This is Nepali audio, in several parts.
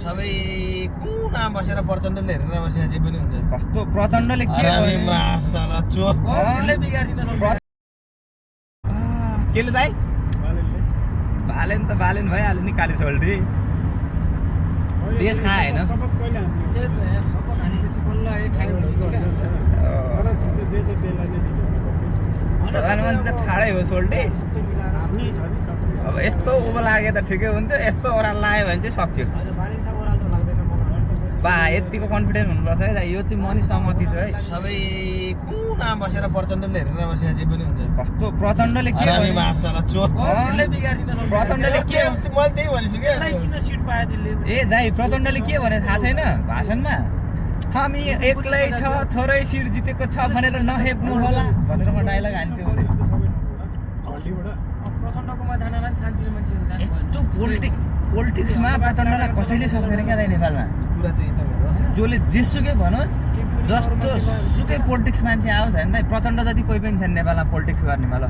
सबै कुना बसेर प्रचण्डले हेरेर बसेको चाहिँ पनि हुन्छ। कस्तो प्रचण्डले के मासाला चोर केले दाइ बालेन त बालेन भइहाल्यो नि काली सोल्टी देश खा होइन प्रधानमन्त्री त ठाडै हो सोल्टी। अब यस्तो उभो लाग्यो त ठिकै हुन्थ्यो, यस्तो ओह्रालो लाग्यो भने चाहिँ सक्यो। बा यतिको कन्फिडेन्ट हुनुपर्छ है, यो चाहिँ मनी सहमति छ है। सबै कुना बसेर प्रचण्डले हेरेर बसेको चाहिँ पनि हुन्छ। कस्तो प्रचण्डले के मासाला चोर प्रचण्डले के मैले त्यही भनिसकेँ। ए दाइ प्रचण्डले के भने थाहा छैन भाषणमा? हामी एक्लै छ थोरै सिट जितेको छ भनेर नहेप्नु होला भनेर म डायलग हान्छु। यस्तो पोलिटिक्समा प्रचण्डलाई कसैले सक्दैन क्या दाइ नेपालमा। कुरा चाहिँ एकदमै जसले जेसुकै भनोस्, जस्तो सुकै पोलिटिक्स मान्छे आओस् होइन दाइ, प्रचण्ड जति कोही पनि छैन नेपालमा पोलिटिक्स गर्नेमा। ल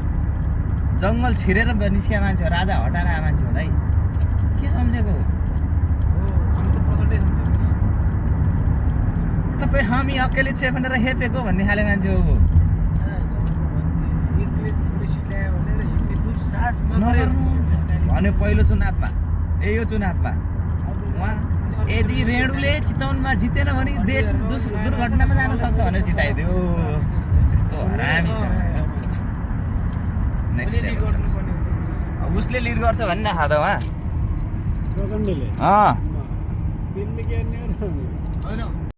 जङ्गल छिरेर निस्किया मान्छे हो, राजा हटाएर आएको मान्छे हो दाइ। के सम्झेको तपाईँ हामी अकेले छ भनेर हेपेको भन्ने खाले मान्छे हो। भने पहिलो चुनावमा यो चुनावमा यदि रेणुले चितवनमा जितेन भने देश दुर्घटनामा जान सक्छ भनेर जिताइदियो। यस्तो हरामी छ। नेक्स्ट लेभल छ। उसले लिड गर्छ भन्ने न खाँदा उहाँ